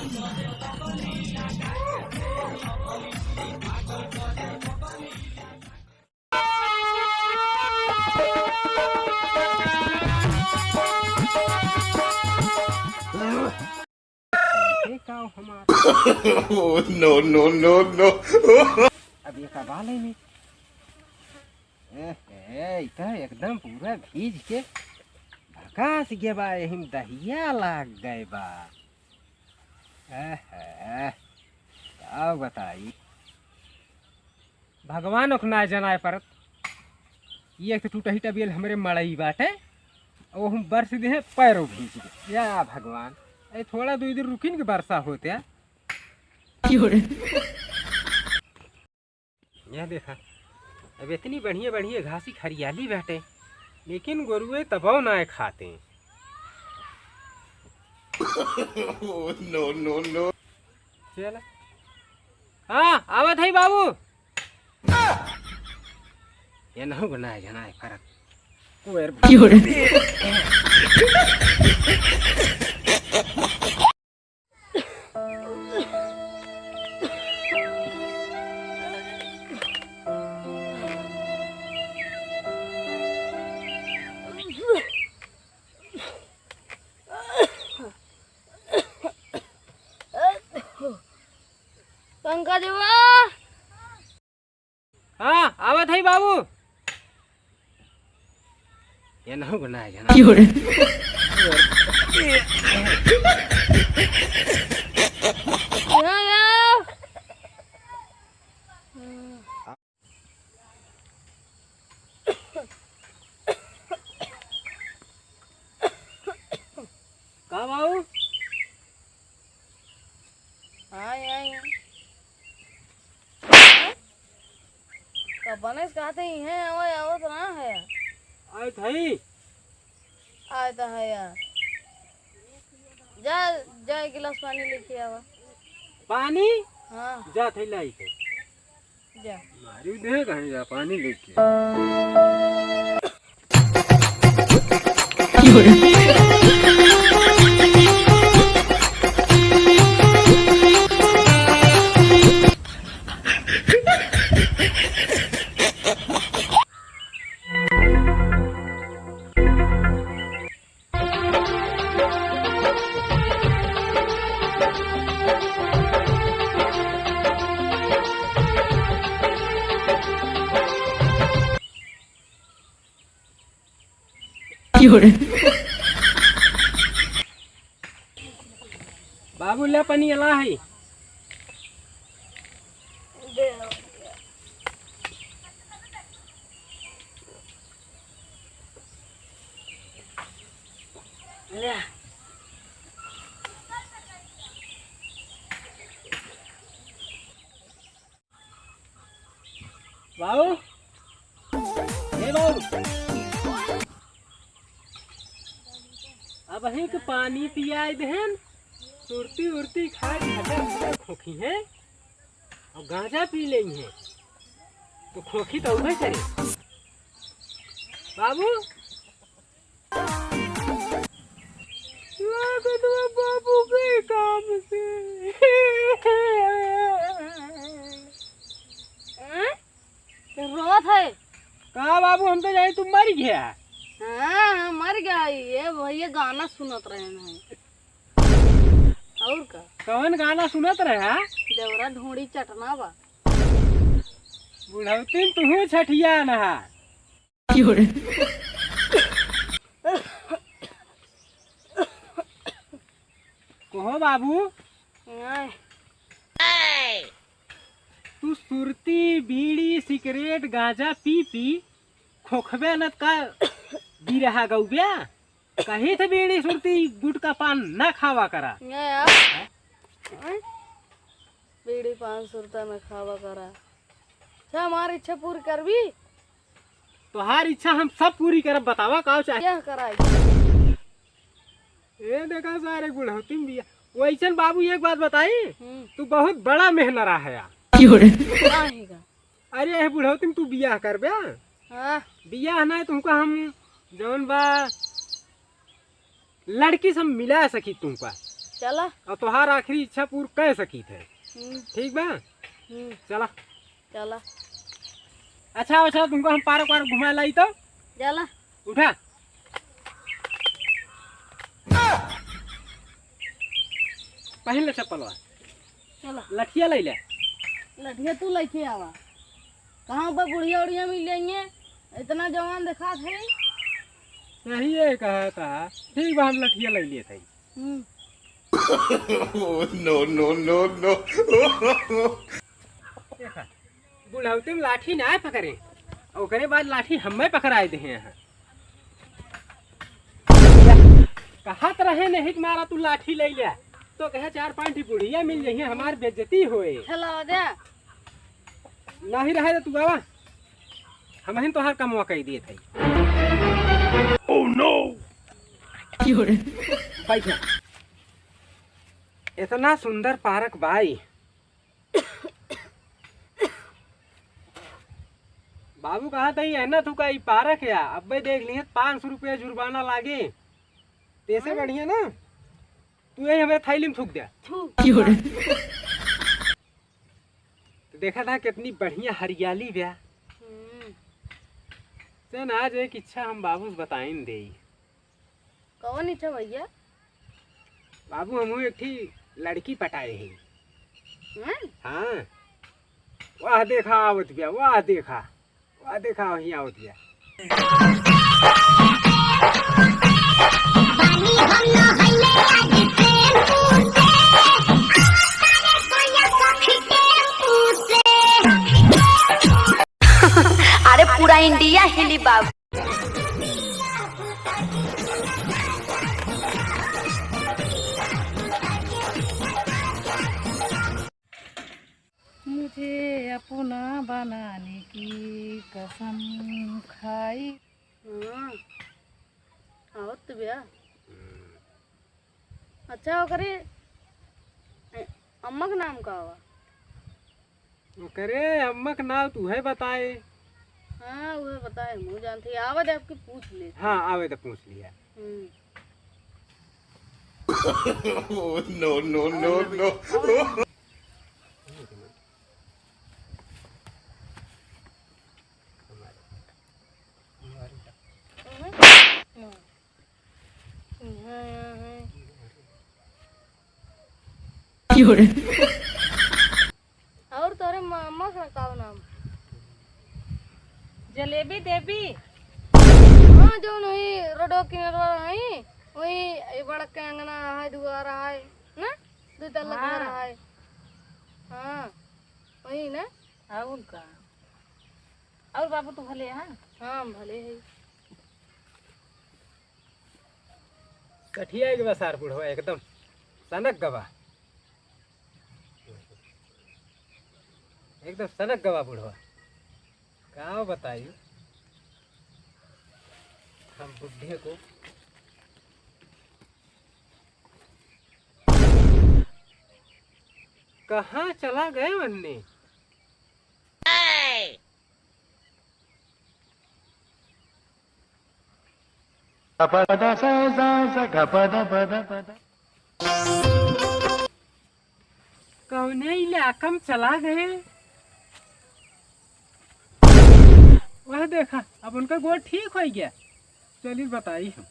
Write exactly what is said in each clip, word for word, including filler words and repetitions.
ये का हमार? Oh, no, no, no, no। अब ये का बाले में? ए, ए, ई त एकदम पूरा भीज के भकास गए बा, यही में दहिया लाग गए बा। ए, ए, का बताई? भगवान ओख ना जनाए परत। ये एक तो टूटही टबियल हमरे मड़ई बाटे, वो हम बरस दे हैं, पैरों भीज गए। या भगवान, अरे थोड़ा दो दिन रुकिन के बरसा होते। यह देखा, अब इतनी बढ़िया बढ़िया घासी हरियाली बाटे, लेकिन गोरुए तबो ना खाते। No, no, no। चला। हाँ, आवत है बाबू। ये नहु को ना जनाए फरक। कुएर पंकजवा। हाँ, आवत है बाबू। ये नहु को ना जना। क्यों रे? यहाँ आओ। का बाबू? हाँ, यही है। कबने से कहते ही हैं, आवो, आवो तो ना है। आए थई। आए तो है यार। जा, जा एक गिलास पानी लेके आवा। पानी? हाँ। जा थई लाई के। जा। मारी दे कहीं जा पानी लेके। बाबू, ले पानी अला है। ले। बाबू, ए बाबू, अबहीं के पानी पियाए देहन, सुरती उरती खाए के हटा हटा खोखी है, और गांजा पी लेई है, तो खोखी तो उहे करे। बाबू, लागत बा बाबू के काम से। हैं? रोत है? का बाबू, हम तो जानी तू मर गया। हाँ, हाँ, मर गया। ये भैया गाना सुनत रहे हैं। और का? कौन गाना सुनत रहे, हाँ? देवरा ढोड़ी चटना बा। बुढ़ौतीन तुहू छठिया नहा। कहो बाबू। आय। तू सुरती, बीड़ी, सिगरेट, गांजा पी पी खोखबे न का बिरहा गौबे? कही थे बीड़ी, सुरती, गुटखा, पान ना खावा करा। आय, आय। आय। बीड़ी, पान, सुरता ना खावा करा। अच्छा, हमार इच्छा पूरी करबी? तोहार इच्छा हम सब पूरी करब, बतावा का चाहे? क्या कराई? ए देखा सारे बुढ़ौती में बिया। वैसन बाबू एक बात बताई, हम्म। तू बहुत बड़ा मेहनरा है यार। काहे का? अरे ए बुढ़ौती में तू बियाह करबे? हाँ। बियाह ना है तुमको हम जौन बा लड़की से हम मिला सकी तुमको। चला। अब तोहार आखिरी इच्छा पूर कर सकीत है। हम्म। ठीक बा? हम्म। चला। चला। अच्छा, अच्छा, तुमको हम पार्क वार्क घुमाए लाई तो? चला। उठा। पहिन ले चप्पलवा। चला। लठिया ले ले। लठिया तू लेके आवा। कहाँ बा बुढ़िया उढ़िया मिल जाइए? इतना जवान देखात है। सही है, कहा था। ठीक बा, हम लठिया ले लिए थे। हम्म। No, no, no, no। देखा, बुढ़ौती में लाठी ना पकड़े, ओकरे बाद लाठी हमें पकड़ाए दे हैं। कहत रहे नहीं कि मारा तू लाठी ले ले, तो कहे चार पांच ठी बुढ़िया मिल जाइए, हमार बेइज्जती होए। चला दे। नहीं रहे तो तू आवा, हम ही तोहार कमवा कह दिए थे। Oh no! बैठा। इतना सुंदर पार्क बाई। बाबू कहा था, "ये है ना, तू का ई पार्क है, अब्बे देख लिए, पाँच सौ रुपया जुर्माना लागे।" तेसे हाँ। बढ़िया ना, तू यही हमें थैली में थूक दे। थू। तो देखा था, कितनी बढ़िया हरियाली बा। हम्म। से ना, आज एक इच्छा हम बाबू से बताइन दे। कौन इच्छा भैया? बाबू, हमहू एक ठी लड़की पटाए हैं। हैं? हाँ। वाह देखा आवत बिया, वाह देखा, वाह देखा वहीं आवत बिया। अरे पूरा इंडिया हिली बाबू। मुझे अपना बनाने की कसम खाई। हाँ, आवत तो बिया। अच्छा, ओकरे, ए, अम्मा के नाम का हुआ? ओकरे अम्मा के नाम तू है बताए। हाँ, वह बताए, मुँह जानते ही। आवे दे आपके पूछ ले। हाँ, आवे दे पूछ लिया। हम्म। No, no, no, no। यहाँ, यहाँ है। क्यों रे? और तोरे मामा का का नाम? जलेबी देवी। हाँ, जौन वही रोडो किनारे रही, वही ए बड़ा के अंगना है, दुआरा है ना, दो तल्ला हाँ। घर है। हाँ, वही ना। और का? और बाबू तू भले है? हाँ, हम भले है। कठिया एक बा सार बुढ़वा, एकदम सनक गवा, एकदम सनक गवा बुढ़वा। का बताई हम बुढ़े को। कहाँ चला गए वन्ने? कौने इलाका में चला गए? वह देखा, अब उनका गोड़ ठीक हो गया। चलिए बताई हम।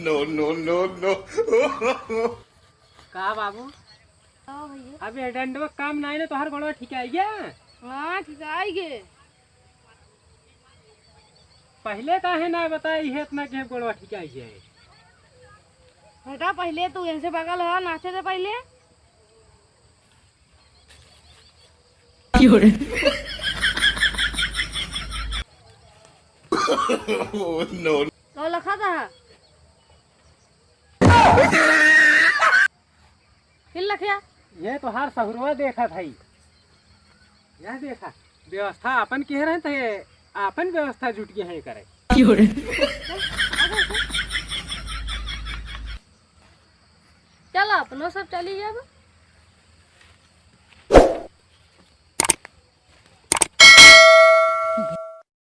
No, no, no, no। का बाबू? हाँ भैया। अब ये डंडवा काम नाई ना, तोहर गोड़वा ठिकाई गया? हाँ, ठिकाई गे। पहिले काहे ना बताई है इतना के गोड़वा ठिकाई जाए? हटा, पहिले तू इनसे बगल ह, नाचे दे पहिले। क्यों रे? Oh, no। लो लखा कहा। फिर लखिया। ये तोहार सहुरवा देखत हई। यह देखा, व्यवस्था आपन किहे रहे तो ये आपन व्यवस्था जुट गए हैं करे। क्यों रे? चल, आ जा, चल। चला, अपनो सब चली जाब।